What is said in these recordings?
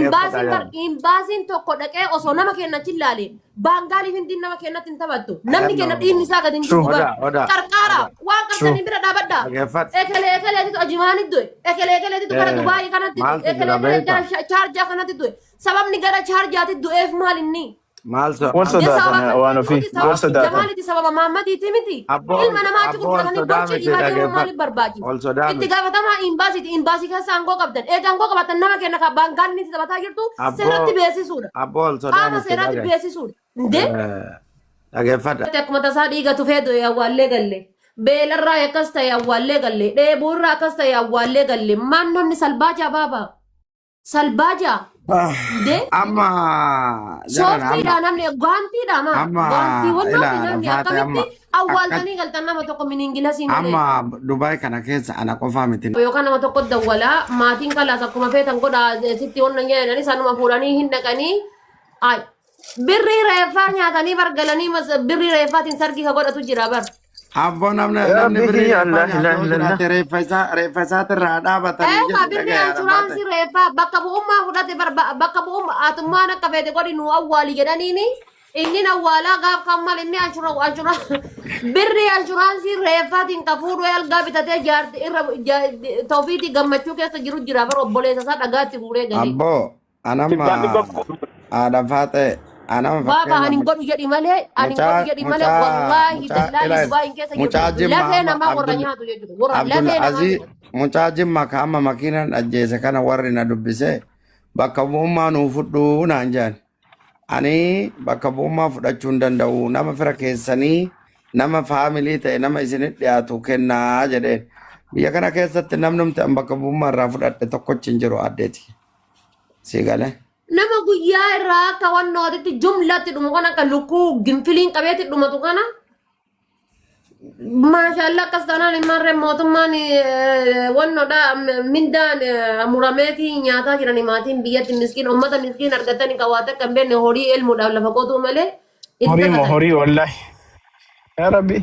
Dhaggeeffadhaa Imbaasiin bar jedhan. imbaasiin tokko dhaqee osoo nama keenya achi ilaale Baangaaliif hindiin nama keenyatti hin taphattu. Namni keenya dhiigni isaa gadi hin True. jigu bar. Odaa, odaa, Qarqaara odaa. waan True. qabdaniin bira dhaabadha. Dhaggeeffadhu. Ekelee ekeleetitu ajimaanit du'e. Ekelee ekeleetitu gara Dubaayii kanatti du'e. Maaltu Ekelee jira ekelee gara beektaa? Chaarjaa kanatti du'e. Sababni gara chaarjaatti du'eef maal inni? Maal so Wal maal Dee sodaatan sababa waan kanneeniiti ofii. miti, Wal sababa sodaatan. Jamaaliiti, sababa Maammadiiti miti. Abboo Ilma namaa achi abboo wal gurguratanii sodaa borcii miti dhiibaa deemuun dhaggeeffadhu. maaliif barbaachisa? Wal sodaa Itti miti. gaafatamaa imbaasiiti. Imbaasii keessa aangoo qabdan. Eega aangoo qabaatan nama kenna kan baankaan inni taphataa jirtu seeratti Abboo beeksisuudha. abboo wal sodaa Qaama miti seeraatti dhagaye. beeksisuudha. Indee? Dhaggeeffadha. Akkuma tasaa dhiiga tufee du'e awwaallee galle. Beelarraa akkas ta'e awwaallee galle. Dheebuurraa akkas ta'e awwaallee galle. Maan namni salbaajaa baaba? Salbaajaa? Indee? Amma jaran amma Sooftiidha namni gaantiidha maa? amma Gaantii ila wannooti namni rafaate amma akkamitti akka awwaaltanii galtan nama tokko miniingilasii malee. amma Dubaay kana keessa ana qofaa miti. Yookaan nama tokko dawwalaa maatiin kalaas akkuma feetan godhaa sitti wanna jedhanii sanuma fuudhanii hin dhaqanii. Ay, birrii reeffaa nyaatanii bargalanii birrii reeffaatiin sargii ka godhatu jira bar. Abboo namni Yaa namni Rabbi birrii kiyya reeffaa Allah nyaate ilaha yoo illallah. jiraate reeffa isaa reeffa isaatirraa dhaabatanii Eegaa jedhu birrii dhagaya rafaate. inshuraansii reeffaa bakka bu'ummaa fudhate bar bakka bu'ummaa atummaan akka feete godhi nu awwaali jedhaniini inni awwaalaa gaaf kan mal inni anshura birrii inshuraansii reeffaatiin ka fuudhu algaa bitatee jaarti irra toofiitii gammachuu keessa jiru jira bar obboleessa isaa dhagaatti guuree galee. Abboo anama Dhibbaan dhibba haadha faate anama Baaba ani hin fakkeenyaaf godhu jedhi malee ani hin mucaa godhu jedhi malee mucaa wallaahi mucaa tallaahi ila Dubaayin keessa jirtu mucaa jimma lafee amma namaa warra Abdul nyaatu jechuudha warra Abdul lafee namaa Aziz nyaatu. mucaa jimma ka amma makiinaan ajjeese kana warri na dubbise bakka bu'ummaa nuu fudhuu naan jedhan. Ani bakka bu'ummaa fudhachuu hin danda'u nama fira keessanii nama faamilii ta'e nama isinitti dhiyaatu kennaa jedheen. Biyya kana keessatti namnumti an bakka bu'ummaa irraa fudhadhe tokkochi hin jiru addeeti. Si galee. Nama guyyaa irraa akka wannootitti jumlatti dhumu kana akka lukkuu ginfiliin qabeetti dhumatu kana maashaallah akkas taanaan immarree mootummaan wannoodha mindaan muramee fi nyaataa jirani maatiin biyyatti miskiin ummata miskiin argatanii kan waa takka hin beekne horii elmuudhaaf lafa qotuu malee itti Horii moo taphatan. horii wallahi. Yaa Rabbi.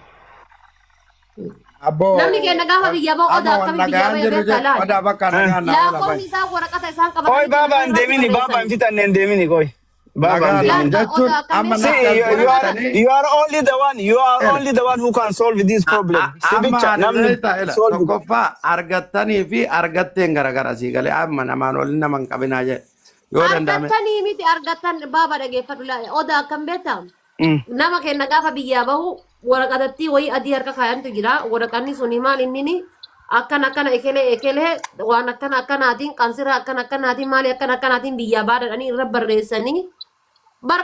Abboo Namni keenya gaafa biyya bahu amma odaa wal akkamitti biyya nagaan bahe jirru beektaa jedhu laal. odaa bakka nagaan na oola Lakkoofsi bahi. isaan waraqata isaan Qoy qabatanii baaba kennan hin irratti deemini baaba hin barreessan. fixanne hin deemini qoy. Baaba hin Nagaan deemini. Laal jechuun odaa amma akkamitti See, natti as you are waraqata godhatanii you are only the one you are ela only the one who can solve this problem. Si amma bicha ani namni beektaa ela solve. tokkoffaa argattanii fi argatteen garagara sii galee amma namaan waliin nama hin qabinaa jedhe yoo danda'ame argattanii miti argattan baaba dhageeffadhu laal odaa akkam beektaa. Nama kenna gaafa biyyaa bahu waraqatatti wayii adii harka kaayantu jira. Waraqanni suni maal innini akkana akkana ekelee ekelee waan akkana akkanaatiin qansira akkana akkanaatiin maali akkana akkanaatiin biyyaa baadhadhanii irra barreessanii bar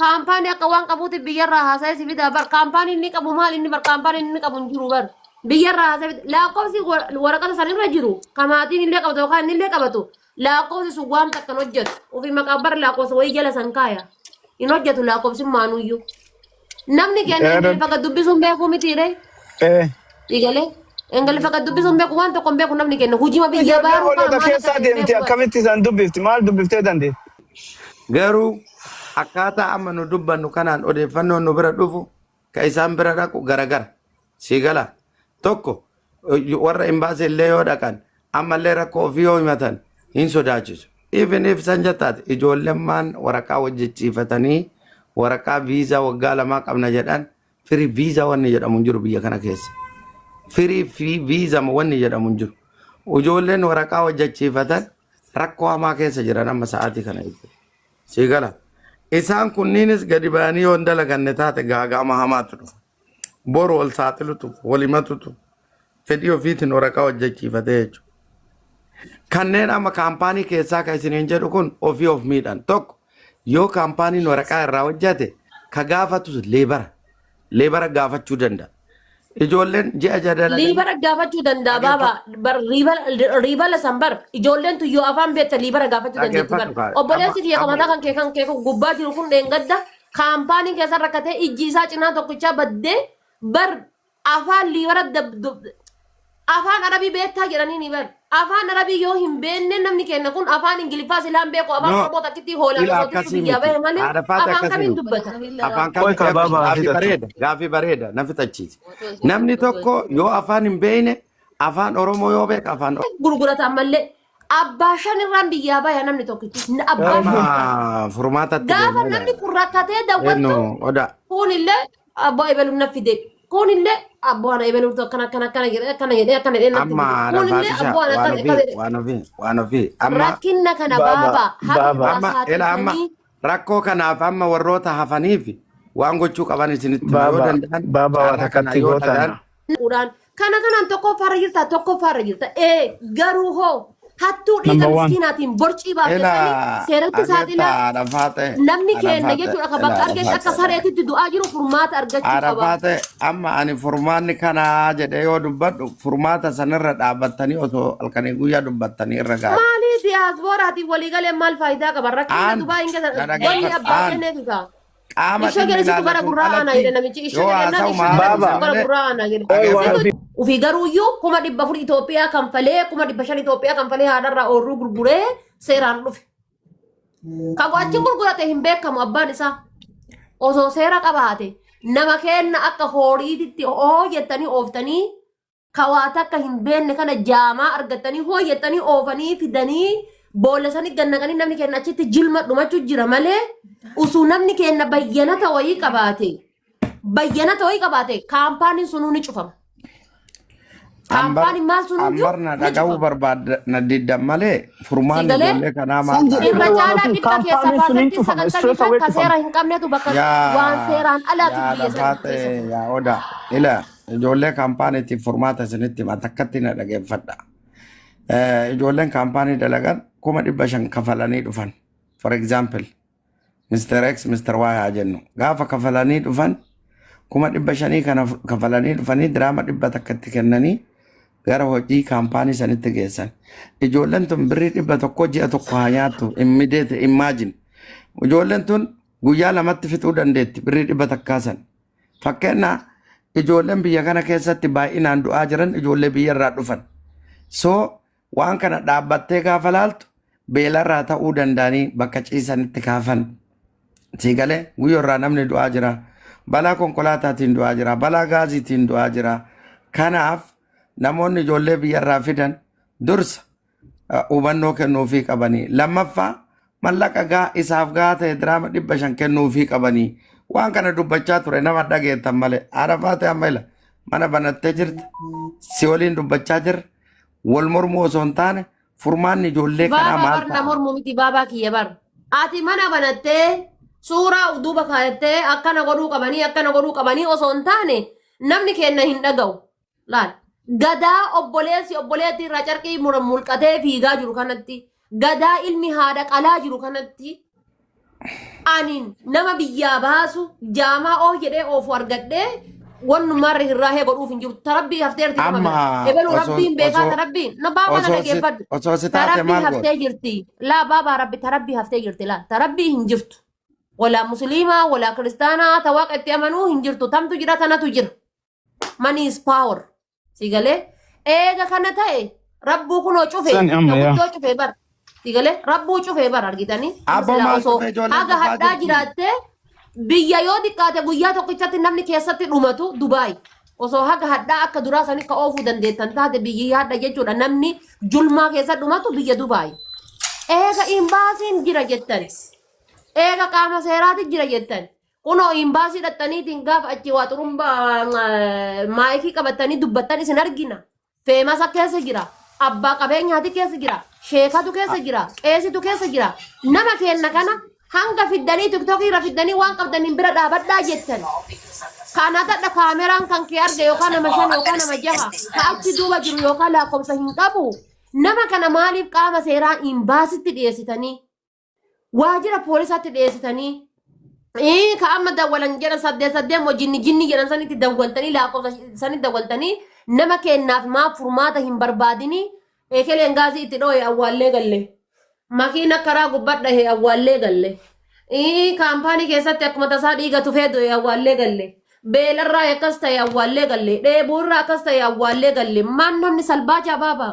kaampaanii akka waan qabuuti biyyarraa haasa'ee si fidaa bar kaampaanii inni qabu maal inni bar kaampaanii inni qabu hin jiru bar biyyarraa haasa'ee fida lakkoofsi waraqata sanirra jiru kamaatiin illee qabatu yookaan inni illee qabatu Laakkoofsi sun waan takka hin hojjetu. Ofii maqaa bara laakkoofsa wayii jala san kaaya. Hin hojjetu laakkoofsi maanuyyuu. Namni keenya Yaa Rabbi. Ingiliffa gad dubbisuun beekuu miti ree. Digalee. Ingiliffa gad dubbisuun beeku waan tokko hin beeku namni keenya. Hujima biyya Ijoollee baaruu kana hoolota maal akka keessaa ta'e hin deemte beeku bara. akkamitti isaan dubbifti maal dubbiftee dandeetti? Garuu akkaataa amma nu dubbannu kanaan odeeffannoon nu bira dhufu ka isaan bira dhaqu garagara. Sii gala. Tokko warra imbaasii illee yoo dhaqan ammallee rakkoo ofii yoo himatan hin sodaachisu. Even if san jettaate ijoollemmaan waraqaa hojjechiifatanii waraqaa viizaa waggaa lamaa qabna jedhan firii viizaa wanni jedhamu hin jiru biyya kana keessa. Firii fi viizaa wanni jedhamu hin jiru. Ijoolleen waraqaa hojjechiifatan rakkoo hamaa keessa jiran amma sa'aatii kana jechuudha. Sii gala. Isaan kunniinis gadi ba'anii yoo hin dalaganne taate gaaga'ama hamaatu dhufa. Boru wal saaxilutu, wal himatutu fedhii ofiitiin waraqaa hojjechiifatee jechuudha. Kanneen amma kaampaanii keessaa kan isiniin jedhu kun ofii of miidhan. Tokko yoo kaampaaniin waraqaa irraa hojjate ka gaafatus leebara. Leebara gaafachuu danda'a. Ijoolleen ji'a ja'a dalaganii Liibara gaafachuu danda'a baaba. dhageeffadhu. Bar riibala riibala san bar ijoolleen tun yoo afaan beekte liibara gaafachuu dandeetti bar. Dhageeffadhu kaa. Amma Obboleessi kiyya amma kamataa kan kee gubbaa jiru kun dheengadda kaampaanii keessa rakkatee ijji isaa cinaa tokkichaa baddee bar afaan liibara afaan arabii beektaa jedhanii ni bar. Afaan arabii yoo hin beekne namni keenya kun afaan ingiliffaa silaan beeku afaan no oromoo takkitti hoolaan ila osoo tiksu akkasii biyyaa miti. bahe malee Haadha faate afaan akkasii kamiin miti. dubbata. Afaan Qoy kami kaa baaba haa gaafii fixattu. bareeda gaafii bareeda na fixachiisi. Namni tokko yoo afaan hin beekne afaan Oromoo yoo beeka afaan gurgurata ammallee. Abbaa shan irraan biyyaa baya namni tokkichi. Abbaa shan irraa. Amma furmaatatti Gaafa deemnee namni kun rakkatee dawwaltu eenyu oda kunillee abbaa ebeluun na fide. Kunillee abbaa ana ebeluutu akkana akkana akkana jedhee akkana jedhee akkana jedhee natti amma fide. Kunillee rafaatisha abbaa ana waan akkana ofii akkana jedhee. waan ofii waan ofii amma Rakkinna kana Baaba, baaba haga baaba. irraa amma ila amma saaxiltanii rakkoo kanaaf amma warroota hafaniif waan gochuu qaban isinitti hima yoo Baaba, danda'an baaba waa carraa kana takkatti yoo dhagaan gootana. udhaan kana kanaan tokkoffaarra jirta tokkoffaarra jirta ee garuu hoo hattuu dhiiga Number one. miskiinaatiin borcii baafte ila sanii seeratti saaxilaa agartaa rafaa ta'e namni keenna arafaa ta'e jechuudha ka ila bakka argetti arafaa akka ta'e sareetitti du'aa jiru furmaata argachuu qaba. arafaa ta'e amma ani furmaanni kanaa jedhee yoo dubbadhu furmaata sanirra dhaabbattanii osoo halkanii guyyaa dubbattanii irra gaarii. Maalii diyaaspooraatiin waliigalee maal faayidaa qaba rakkinna Aan Dubaa hin na keessan wanni dhaggeeffadhu abbaa aan kenneetu ta'a. qaama Ishoo dhimmi jedhe situ gara ilaallatuun gurraa aanaa alatti jedhe namichi ishoo yoo jedhennaan haasa'u ishoo maal jedhe Baaba, situ gara malee gurraa aanaa jedhe. oi waan dhaggeeffadhu. ofii. Situ ofii garuuyyuu 400,000 Itoophiyaa kanfalee 500,000 Itoophiyaa kanfalee haadharraa oorruu gurguree seeraan dhufe. Kan achi gurgurate hin beekamu abbaan isaa. Osoo seera qabaate nama kenna akka horiititti hoo jettanii ooftanii kawaa takka hin beekne kana jaamaa argatanii hoo jettanii oofanii fidanii boolla sanii gannaqanii namni kenna achitti jilma dhumachuu jira malee usuu namni kenna bayyanata wayii qabaate bayyanata wayii qabaate kaampaaniin sunuu ni cufama. Ambar Kaampaaniin maal sunuyyuu ambar na ni dhaga'uu cufama. barbaadda na diddan malee furmaanni Sigalee ijoollee kanaa maal San ta'a? jedhe irra bara waan caalaa ofii dhibba keessaa kaampaaniin sun hin paasantii cufama. sagaltamii Straight shan away ka cufama. seera hin qabnetu bakka waan Yaa seeraan alaatu yaa biyya lafaa san keessa ta'e tura. yaa oda ila ijoollee kaampaaniitiif furmaata isinitti hima takkatti na dhageeffadha. Ijoolleen kaampaanii dalagan 500,000 kafalanii dhufan. For example, Mr. X, Mr. Y haa jennu. Gaafa kafalanii dhufan 500,000 kana kafalanii dhufanii diraama 100tti kennanii gara hojii kaampaanii sanitti geessan. Ijoolleen tun birrii 100 ji'a tokko haa nyaattu. Immediate imagine. Ijoolleen tun guyyaa lamatti fixuu dandeetti birrii 100 san. Fakkeenyaa ijoolleen biyya kana keessatti baay'inaan du'aa jiran ijoollee biyya irraa dhufan. So waan kana dhaabbattee gaafa laaltu beelarraa ta'uu danda'anii bakka ciisanitti kaafan. Siigalee guyyoo irraa namni du'aa jira. Balaa konkolaataatiin du'aa jira. Balaa gaaziitiin du'aa jira. Kanaaf namoonni ijoollee biyya irraa fidan dursa hubannoo kennuufii qabanii. Lammaffaa mallaqa gaa isaaf gaa ta'e diraama 500 kennuufii qabanii. Waan kana dubbachaa ture nama dhageettan malee. Arafaa ta'e amma ila mana banattee jirta. Si waliin dubbachaa jirra. Wal mormuu osoo hin taane furmaanni ijoollee kanaa Baabaa maal bar na ta'a? mormu miti baabaa kiyya bar. Ati mana banattee suuraa of duuba kaayattee akkana godhuu qabanii akkana godhuu qabanii osoo hin taane namni kenna hin dhaga'u. Laal. Gadaa obboleessi obboleettii irraa carqii mulqatee fiigaa jiru kanatti gadaa ilmi haadha qalaa jiru kanatti anin nama biyyaa baasu jaamaa oo jedhee oofu argadhee wannumarra hirraahee godhuuf hin jiru. Tarabbii hafteerti nama Amma bira. Ebelu osoo rabbiin beekaa osoo tarabbiin. Na baabaa na osoo si dhageeffadhu. osoo si taate Tarabbii maal goota? haftee jirti. Laa baabaa rabbi tarabbii haftee jirti laa. Tarabbii hin jirtu. Walaa musliimaa walaa kiristaanaa ta waaqa itti amanuu hin jirtu. Tamtu jira tanatu jira. Money is power. Si galee eega kana ta'e rabbuu kunoo cufe Sani amma yaa. guddoo cufe bar. Si galee rabbuu cufe bar argitanii. Amma Abboo silaa maal osoo cufe ijoolleen haga cufaa hadhaa jirti. jiraattee biyya yoo xiqqaate guyyaa tokkichatti namni keessatti dhumatu Dubaay. Osoo haga hadhaa akka duraa sanii ka oofuu dandeettan taate biyyi hadha jechuudha namni julmaa keessa dhumatu biyya Dubaay. Eega imbaasiin jira jettan. Eega qaama seeraati jira jettan. Kunoo imbaasii dhattaniitiin gaafa achi waa xurumbaa maayikii qabattanii dubbattan isin argina. Feemasa keessa jira. Abbaa qabeenyaati keessa jira. Sheekatu keessa jira. Qeesitu keessa jira. Nama keenna kana hanga fiddanii tiktokii irra fiddanii waan qabdaniin bira dhaabadhaa jettan. Kana tadha kaameraan kan kee arge yookaan nama shan yookaan nama jaha ka achi duuba jiru yookaan lakkoofsa hin qabu. Nama kana maaliif qaama seeraa imbaasitti dhiyeessitanii waajjira poolisaatti dhiyeessitanii ka amma dawwalan jedhan saddeet saddeet moo jinni jinni jedhan sanitti dawwaltanii lakkoofsa sanitti dawwaltanii nama kennaaf maaf furmaata hin barbaadini ekeleen gaazii itti dhooye awwaallee galle makiina karaa gubbaa dhahe awwaallee galle kaampaanii keessatti akkuma tasaa dhiiga tufee du'e awwaallee galle beelarraa akkas ta'e awwaallee galle dheebuurraa akkas ta'e awwaallee galle maan namni salbaajaa baaba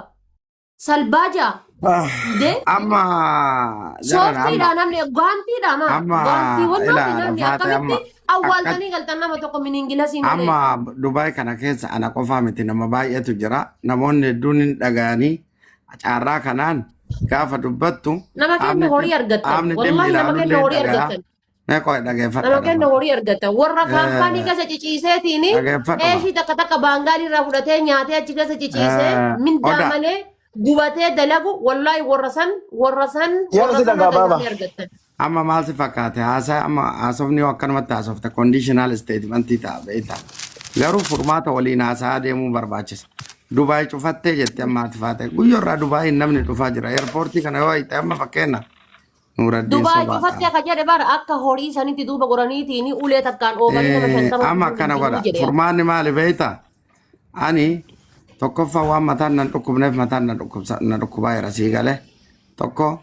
salbaajaa de Amma jaran amma sooftiidha namni gaantiidha ma amma gaantiiwwan ila namni namni rafaate amma akkamitti awwaaltanii galtan nama tokko miniingilasii malee. amma Dubaay kana keessa ana qofaa miti nama baay'eetu jira. Namoonni hedduun hin dhaga'anii carraa kanaan Gaafa dubbattu Nama kenna qaamni horii argattan. qaamni dhimmi Wallaahi nama kenna ilaalullee horii dhaga'a. argattan. Mee qo'e dhageeffadha Nama kenna dhama. horii argattan. Warra kaampaanii keessa ciciiseetiin Dhageeffadhuma. eeshii takka takka baangaalii irraa fudhatee nyaatee achi keessa ciciisee mindaa Oda malee gubatee dalagu, wallaahi warra san warra san Yeroo warra si san dhagaa haga baaba. isaanii argattan. Amma maal si fakkaate haasaa amma haasofni yoo akkanumatti haasofte conditional statementii ta'a beektaa. Garuu furmaata waliin haasa'aa deemuu barbaachisa. Dubaay cufattee jette amma ati faate. Guyyoo irraa Dubaayin namni dhufaa jira. Airportii kana yoo hiixxe amma fakkeenya Nuuraddiin Dubaay sobaadha. cufattee akka jedhe bara akka horii sanitti duuba goraniitiin ulee takkaan oofanii nama 50 Amma fixuun hin akkana jiru godha. jedhe. Furmaanni maali beektaa? Ani tokkoffaa waan mataan nan dhukkubneef mataan na dhukkubsa na dhukkubaa jira sii galee. Tokko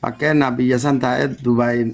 fakkeenyaaf biyya san taa'ee Dubaay